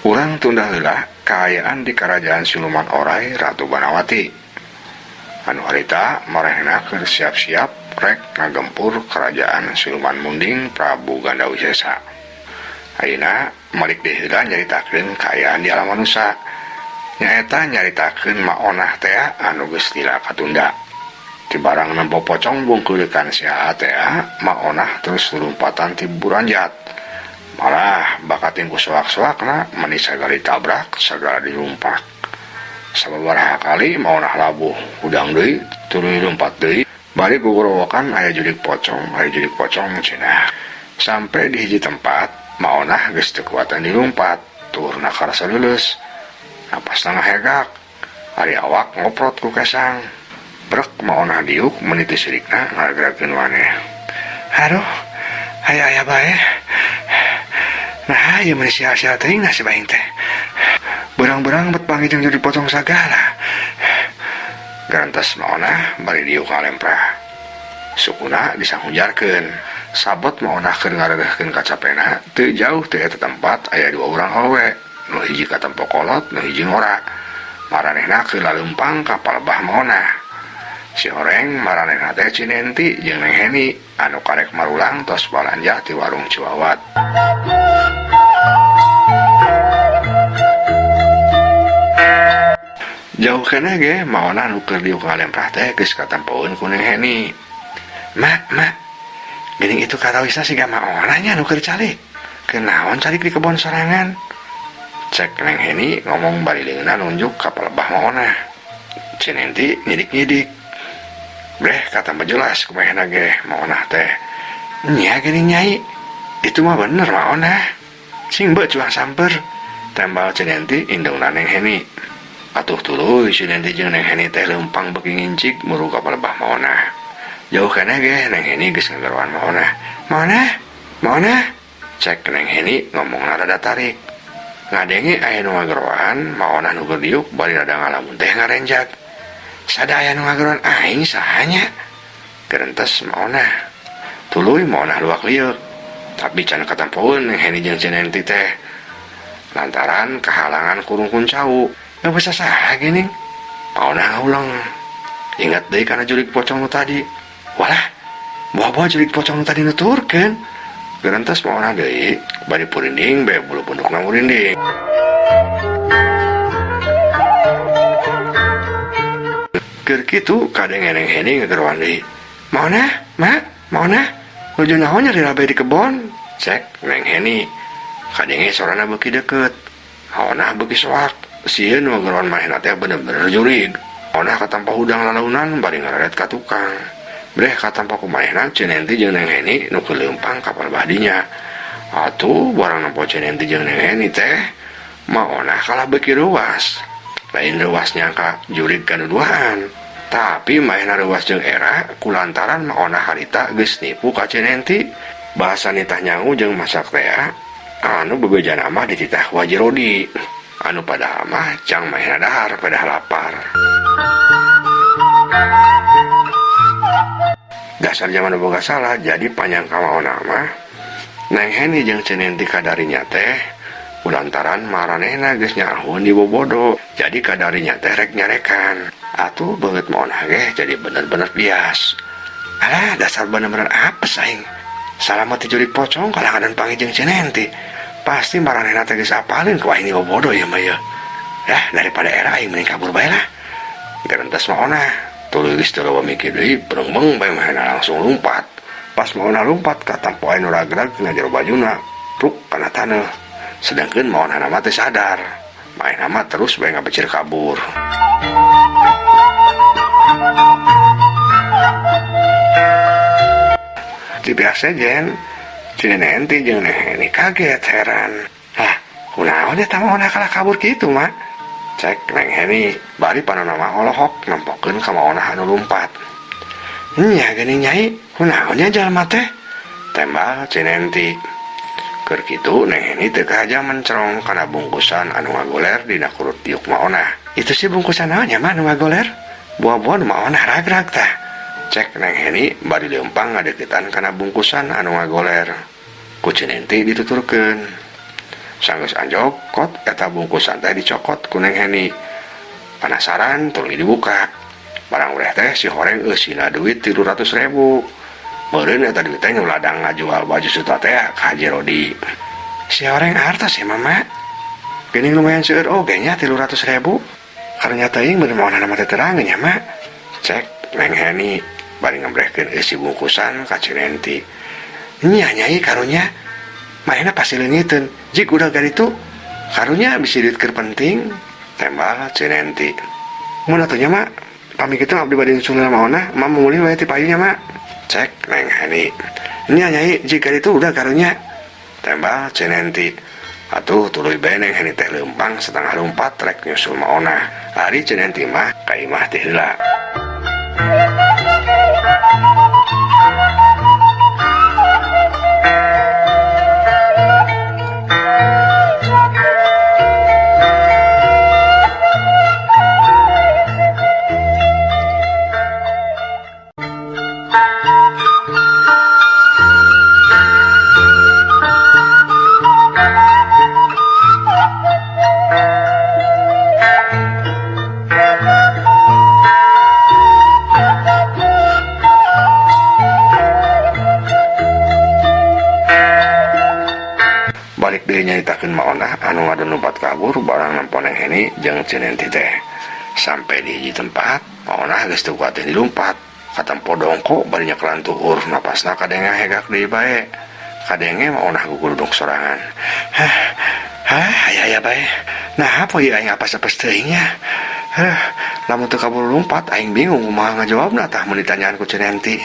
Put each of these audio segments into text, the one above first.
Urang tunda heula kaayaan di Kerajaan Siluman Orai Ratu Banawati. Anu harita marehna keur siap-siap rek ngagempur Kerajaan Siluman Munding Prabu Gandawisesa. Ayeuna malik deui heula nyaritakeun kaayaan di alam manusa. Nyaeta nyaritakeun maonah tea anu geus lila katunda. Ti barang nempo pocong bungkeulekan sia tea, maonah terus lumpatan ti buranjat. Malah bakat ku soak-soakna meni sagala ditabrak, sagala dilumpak. Sababaraha kali maonah labuh, hudang deui, tuluy lumpat deui, bari gugorowokan aya jurig pocong, aya jurig pocong cenah. Sampai di hiji tempat, maonah geus teu kuatan dilumpat, tuhurna karasa leuleus. Napasna ngahegak, ari awak ngoprot ku kesang. Brek maonah diuk meni teu sirikna ngagerakeun maneh. Aduh, aya-aya bae. Nah, ieu mah sia-sia teuing nasib aing teh. Berang-berang bet panggih jeung jurig pocong sagala. Garantos maonah bari diuk ngalemprah. Sukuna disanghujarkeun. Sabot maonah keur ngareureuhkeun kacapena, teu jauh teu eta tempat aya dua urang awewe. Nu hiji katempo kolot, nu hiji ngora. Maranehna keur laleumpang ka palebah maonah. Si horeng maranehna teh Cinenti jeung Neng Heni anu karek marulang tos balanja ti warung Ciwawat. Jauh keneh ge maonah nu keur diuk ngalemprah teh geus katempoeun ku Neng Heni. Mak, mak, geuning itu katawisna siga maonah nya nu keur calik. Keur naon calik di kebon sorangan? Cek Neng Heni ngomong bari leungeunna nunjuk ka palebah maonah. Cinenti nyidik-nyidik. Breh katampa jelas kumehna ge maonah teh. Nya geuning nyai, itu mah bener maonah. Sing beuh cuang samper. Tembal Cinenti indungna Neng Heni. Atuh tuluy Cinenti jeung Neng Heni teh leumpang beuki ngincik muru ka palebah maonah. Jauh keneh ge Neng Heni geus ngageroan maonah. Maonah? Maonah? Cek Neng Heni ngomongna rada tarik. Ngadenge aya nu ngageroan, maonah nu keur diuk bari rada ngalamun teh ngarenjag. Sada aya nu ngageroan aing sahanya? Gerentes maonah. Tuluy maonah luak lieuk. Tapi can katempoeun Neng Heni jeung Cinenti teh. Lantaran kahalangan kurungkun cau. Nggak bisa saha geuning. Maonah ngahuleng. Ingat deui kana jurig pocong nu tadi. Walah, buah-buah jurig pocong nu tadi nuturkeun. Gerentes maonah deui bari purinding bae bulu pundukna murinding. Keur kitu kadenge Neng Heni ngageroan deui. Maonah, mak, maonah, nuju naon nyari rabe di kebon? Cek Neng Heni. Kadenge sorana beuki deukeut. Maonah beuki soak. Sieun nu ngageroan manehna teh bener-bener jurig. Maonah katampa hudang lalaunan bari ngareret ka tukang. Breh katampa ku manehna Cinenti jeung Neng Heni nu keur leumpang ka palebah dinya. Atuh barang nempo Cinenti jeung Neng Heni teh maonah kalah beuki reuas. Lain reuas nyangka jurig kanuduhan, tapi manehna reuas jeung era kulantaran maonah harita geus nipu ka Cinenti. Bahasa nitah nyangu jeung masak tea anu bebejana mah dititah ku Haji Rodi. Anu padahal mah cang manehna dahar padahal lapar. Dasar zaman boga salah jadi panjang ka maonah mah Neng Heni jeung Cinenti kadarinya teh kulantaran maranehna geus nyaahun di bobodo. Jadi kadarinya teh rek nyarekan. Atuh beungeut maonah ge jadi bener-bener bias. Alah dasar bener-bener apes aing. Salamet ti jurig pocong kalah ngadan panggih jeung Ceu Nenti. Pasti maranehna teh geus apaleun ku aing bodoh ieu mah ieu. Dah daripada era aing mending kabur bae lah. Gerentes maonah tuluy geus teu loba mikir deui brengmeng bae manehna langsung lumpat. Pas maonah lumpat katampo anu ragrag tina jero bajuna pruk kana taneuh. Sedangkeun maonahna mah teu sadar. Manehna mah terus bae ngabecir kabur. Di pihak sejen, Ceu Nenti jeung Neng Heni kaget heran. Hah, kunaon eta maonah kalah kabur kitu mak? Cek Neng Heni bari panonna mah olohok nempokeun ka maonah anu lumpat. Nya geuning nyai, kunaon nya jalma teh? Tembal Ceu Nenti. Keur kitu Neng Heni teu kahaja mencerong kana bungkusan anu ngagoler dina kurut diuk maonah. Itu sih bungkusan naon nya mah anu ngagoler? Buah-buah nu maonah ragrag tah. Cek Neng Heni bari leumpang ngadeukeutan kana bungkusan anu ngagoler. Ku Ceu Nenti dituturkeun. Sanggeus anjog kot eta bungkusan teh dicokot ku Neng Heni. Panasaran tuluy dibuka. Barang ureh teh si horeng eusina duit 300.000. Meureun eta duit teh nu ladang ngajual baju suta teh ka Haji Rodi. Si horeng artos ya mama. Geuning lumayan seueur oge nya 300.000. Karunya teuing bener maonah mah teh terang nya mak. Cek Neng Heni bari ngebrehkeun eusi bungkusan ka Ceu Nenti. Nya nyai karunya manehna pasti leungiteun. Jik udah gaditu karunya bisi duit keur penting. Tembal Ceu Nenti. Mun atuh nya mak pami kitu abdi bade nyusul maonah, mak mulih we ti payunya mak. Cek Neng Heni. Nya nyai jik gaditu udah karunya. Tembal Ceu Nenti. Atuh tuluy bae Neng Heni teh leumpang setengah lumpat rek nyusul maonah. Ari Ceu Nenti mah ka imah teh heula. Balik deui nyaritakeun maonah anu ngadon lumpat kabur barang nempo Neng Heni jeung Ceu Nenti teh. Sampai di hiji tempat, maonah geus teu kuat deui dilumpat. Katempo dongko bari nyekelan tuur, napasna kadenge hegak deui bae. Kadenge maonah guguruduk sorangan. Hah, hah, aya-aya bae. Nah, apa ieu aing apes-apes teuing nya? Heuh, lamun teu kabur lumpat aing bingung kumaha ngajawabna tah mun ditanyaan ku Ceu Nenti.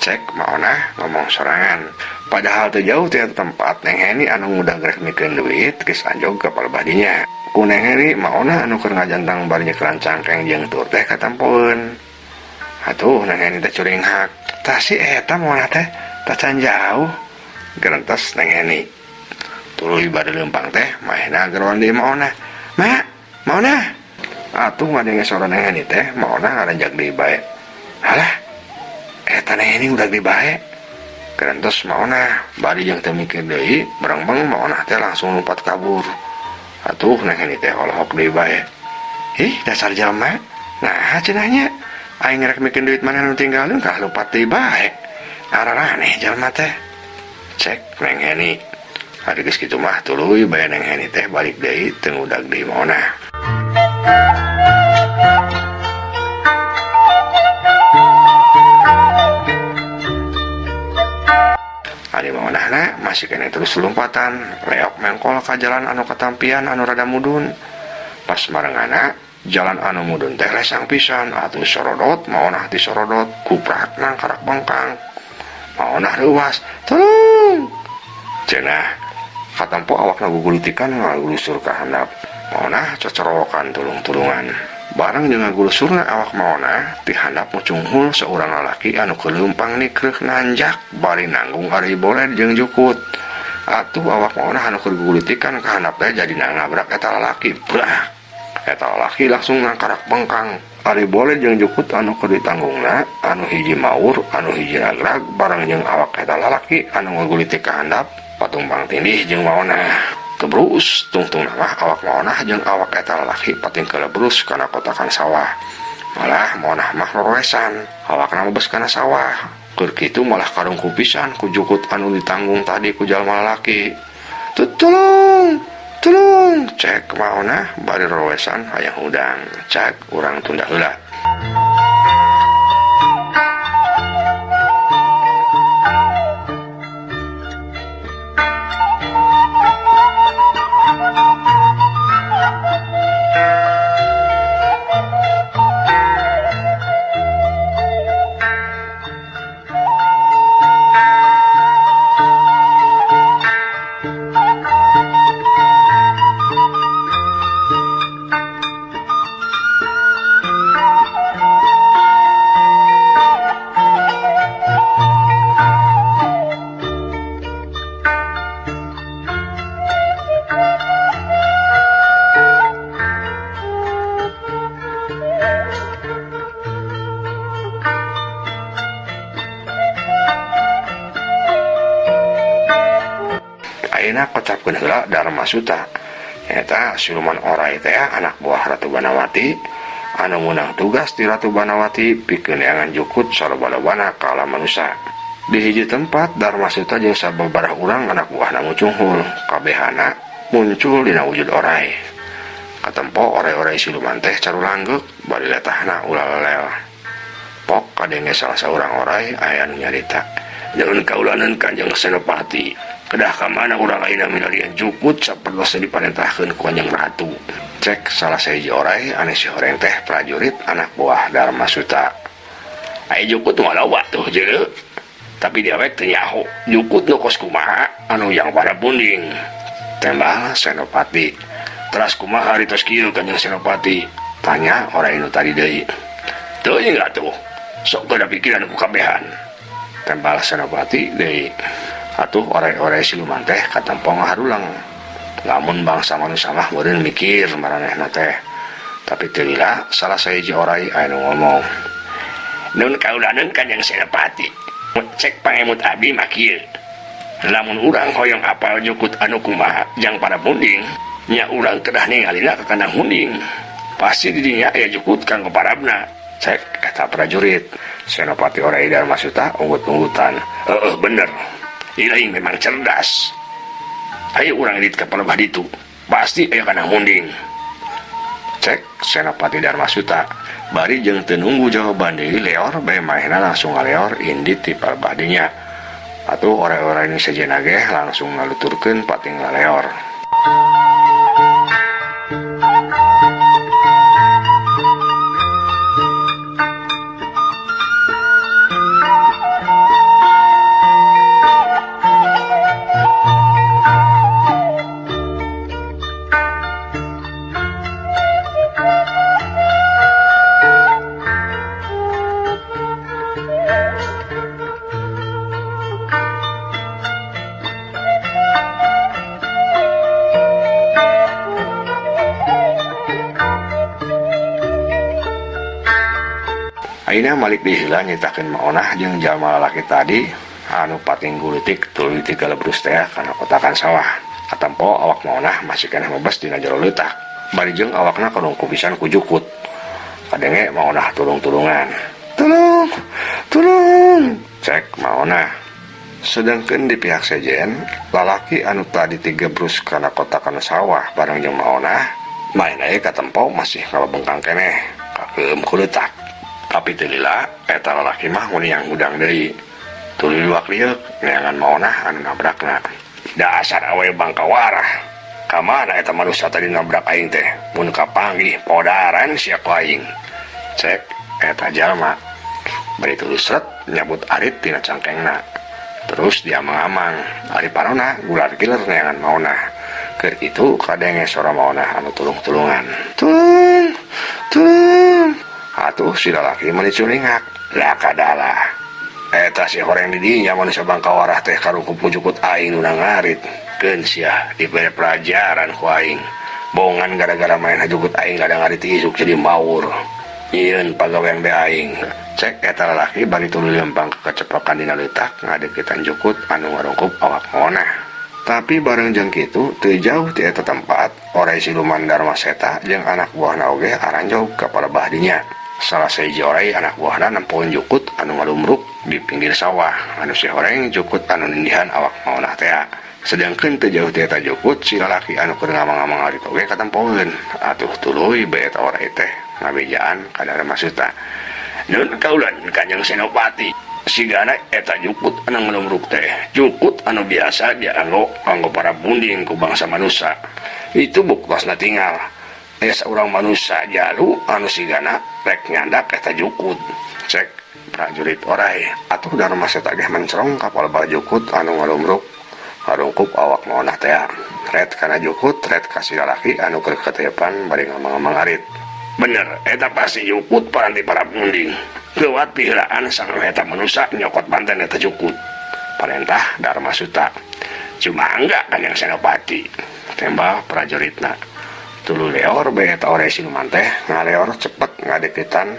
Cek maonah ngomong sorangan. Padahal teu jauh ti eta tempat Neng Heni anu ngudag rek mikeun duit geus anjog ka palebah dinya. Ku Neng Heni maonah anu keur ngajantang bari nyekelan cangkeng jeung tur teh katempoeun. Atuh Neng Heni teh curinghak. Tah si eta maonah teh tacan jauh. Gerentes Neng Heni. Tuluy bade leumpang teh maehna geroan deui maonah. Mak, maonah. Atuh ngadenge sora Neng Heni teh maonah ngaranjak deui bae. Halah, eta Neng Heni ngudag deui bae. Gerentes maonah bari jeung teu mikir deui brengmeng maonah teh langsung lumpat kabur. Atuh Neng Heni teh olohok deui bae. Ih, dasar jelema. Nah, cenah nya aing rek mikeun duit maneh nu tinggalkeun kah lumpat deui bae. Araraneh jelema teh. Cek Neng Heni. Ari geus kitu mah tuluy bae Neng Heni teh balik deui teu ngudag deui maonah. Ari maonahna masih keneh terus lompatan, leok mengkol ka jalan anu katampian anu rada mudun. Pas marengana jalan anu mudun teh lesang pisan, atuh sorodot maonah ti sorodot, kuprak nang karak bengkang. Maonah reuas, tolong. Cenah katempo awakna gugulutikan ngagulusur ka handap. Maonah cocorowokan tulung-tulungan. Bareng jeung ngagulusurna awak maonah ti handap mucunghul seorang lalaki anu keleumpang nikreuh nanjak bari nanggung ari boled jeung jukut. Atuh awak maonah anu keur gugulutikan ka handap teh jadi nabrak eta lalaki. Brak. Eta lalaki langsung nangkarak bengkang. Ari boled jeung jukut anu keur ditanggungna anu hiji maur anu hiji ragrag bareng jeung awak eta lalaki anu ngagulitik ka handap patumpang tindih jeung maonah. Kebrus tungtung mah awak maonah jeung awak eta lalaki pating kelebrus kana kotakan sawah. Malah maonah mah loroesan, awakna mebes kana sawah. Keur kitu malah karungkup pisan ku jukut anu ditanggung tadi ku jalma lalaki. Tulung! Tulung! Cek maonah bari rorowesan hayang hudang. Cek urang tunda heula. Ayeuna kocapkeun heula Dharma Suta. Eta siluman orai teh anak buah Ratu Banawati anu meunang tugas di Ratu Banawati pikeun neangan jukut saloba-lobana ka alam manusa. Di hiji tempat Dharma Suta jeung sababaraha urang anak buahna mucunghul, kabehana muncul dina wujud orai. Katempo orai-orai siluman teh carulanggek bari letahna ulah lelel. Pok kadenge salah saurang orai aya nu nyarita, "Nyuhun kaulanan Kanjeng Senopati, kedah ka mana urang ayeuna milarian jukut sapertos diparentahkeun ku Kanjeng Ratu." Cek salah sahiji orai anu si horeng teh prajurit anak buah Dharma Suta. Aya jukut mah loba tuh jeuleuh. Tapi diawek teu nyaho jukut nu kos kumaha anu yang pada punding. Tembal Senopati. Teras kumaha ritos kieu Kanjeng Senopati? Tanya orai nu tadi deui. Teuing atuh. Sok kada pikiran ku kabehan. Tembal Senopati deui. Atuh orai-orai siluman teh katempo ngaharulang. Lamun bangsa manusia mah meureun mikir maranehna teh. Tapi teu lila salah sahiji orai anu ngomong. Nun kaulaneun Kanjeng Senopati. Cek pangemut abdi mah kieu. Lamun urang hoyong apal jukut anu kumaha jang pada munding, nya urang kedah ningalina ka kandang munding. Pasti di dinya aya jukut kanggo parabna. Cek eta prajurit. Senopati orai Dharma Suta unggut-unggutan. Heeh bener. Ilahi memang cerdas. Ayo urang indit ka palebah ditu. Pasti aya kandang munding. Cek Senopati Dharma Suta. Bari jeung teu nunggu jawaban deui leor bae maehna langsung ngaleor indit ti palebah dinya. Atuh orai-orai nu sejenna ge langsung ngaluturkeun pating laleor. Ayeuna malik deui heula nyitakeun maonah jeung jalma lalaki tadi anu pating gulutik tuluy tigalebrus teh kana kotakan sawah. Katempo awak maonah masih keneh mebes dina jero leutak. Bari jeung awakna kadungku pisan ku jukut. Kadenge maonah tulung-tulungan. Tulung, tulung, cek maonah. Sedangkeun di pihak sejen, lalaki anu tadi tigebrus kana kotakan sawah bareng jeung maonah, main aya katempo masih ngababengkang keneh, kakeum ku leutak. Tapi teu lila, eta lalaki mah nguniang hudang deui. Tuluy luak lieuk neangan maonah anu nabrakna. Dasar awe bangkawarah. Ka mana eta manusia tadi nabrak aing teh? Mun kapanggih podaran sia ku aing. Cek eta jalma. Bari tuluy sret nyabut arit tina cangkengna. Terus diamang-amang, ari parona gular giler neangan maonah. Keur kitu kadenge sora maonah anu tulung-tulungan. Tulung, tulung. Atuh si lalaki mah diculingak. Lah kadalah. Eta si horeng di dinya manusia bangkawarah teh karungkup jukut aing nu ngarit. Keun sia dibere pelajaran ku aing. Bongan gara-gara main jukut aing kada ngarit isuk jadi maur. Nyieun pagawean be aing. Cek eta lalaki bari tuluy lempang kecepokan dina leutak ngadeukeutan jukut anu ngarungkup awak maonah. Tapi bareng jeung kitu teu jauh ti eta tempat, orai siluman Dharma Seta jeung anak buahna oge aranjog ka palebah dinya. Salah sahiji orai anak buahna nempoeun jukut anu ngalumruk Di pinggir sawah anu si horeng jukut anu nindihan awak maonah tea. Sedangkeun teu jauh ti eta jukut si lalaki anu keur ngamang-ngamang arit oge katempoeun. Atuh tuluy bae eta oray teh ngabejaan ka Darmasuta. Nun kaulan Kanjeng Senopati, sigana eta jukut anu ngalumruk teh jukut anu biasa dianggo kanggo para munding ku bangsa manusa. Itu buktosna tingal aya saurang manusa jalu anu sigana rek nyandak eta jukut. Cek prajurit oray. Atuh Darmaseta geh mencrong ka palebah jukut anu ngalumruk ngarungkup awak maonah tea. Ret kana jukut, ret ka si lalaki anu keur katepan bari ngamang-ngamang arit. Bener, eta pasti jukut paranti para munding. Geuwat piheulaan sangeuh eta manusa nyokot banten eta jukut. Parentah Darmasuta. Cumangga Kanjeng Senopati, tembal prajuritna. Tuluy leor bae eta oray siluman teh ngaleor cepet ngadeukeutan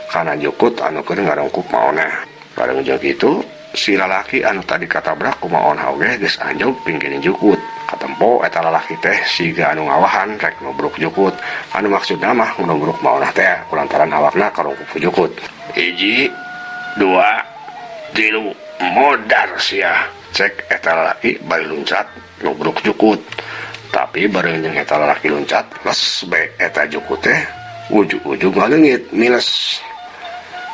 kana jukut anu keur ngarungkup maonah. Bareng jeung kitu, si lalaki anu tadi katabrak ku maonah oge geus anjog pinggirin jukut. Katempo eta lalaki teh siga anu ngawahan rek nubruk jukut. Anu maksudna mah nubruk maonah teh kulantaran awakna karungkup ku jukut. Hiji, dua, tilu, modar sia. Cek eta lalaki bari luncat nubruk jukut. Tapi bareng jeung eta lalaki luncat, les bae eta jukut teh ujug-ujug ngaleungit miles.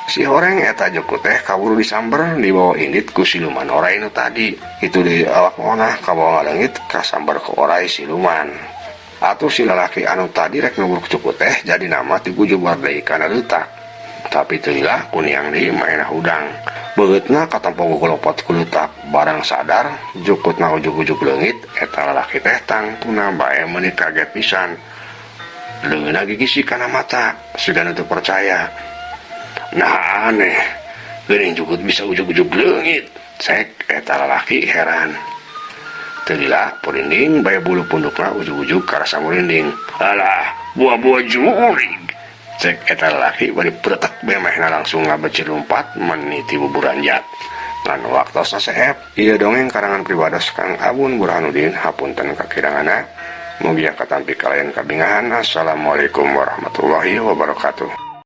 Si horeng eta jukut teh kaburu disamber dibawa indit ku siluman oray nu tadi. Itu di awak maonah kabawa ngaleungit kasamber ku oray siluman. Atuh si lalaki anu tadi rek nubruk jukut teh jadi nama tigujubar deui kana leutak. Tapi teu lila kuniang deui maenah hudang. Beungeutna katempo gogolopot ku leutak. Barang sadar jukutna ujug-ujug leungit eta lalaki teh tangtuna bae meuni kaget pisan. Leungeunna gigisi kana mata siga nu teu percaya. Nah aneh, geuning jukut bisa ujug-ujug leungit. Cek eta lalaki heran. Teu lila purinding bae bulu pundukna ujug-ujug karasa murinding. Alah, buah-buah jurig. Cek eta lalaki bari pretek bae mehna langsung ngabecir lumpat meniti buburanjat. Ngan waktosna seep, ieu dongeng karangan pribados Kang Abun Burhanuddin hapunten kakiranganna. Mugia katampi kalayan kabingahan. Assalamualaikum warahmatullahi wabarakatuh.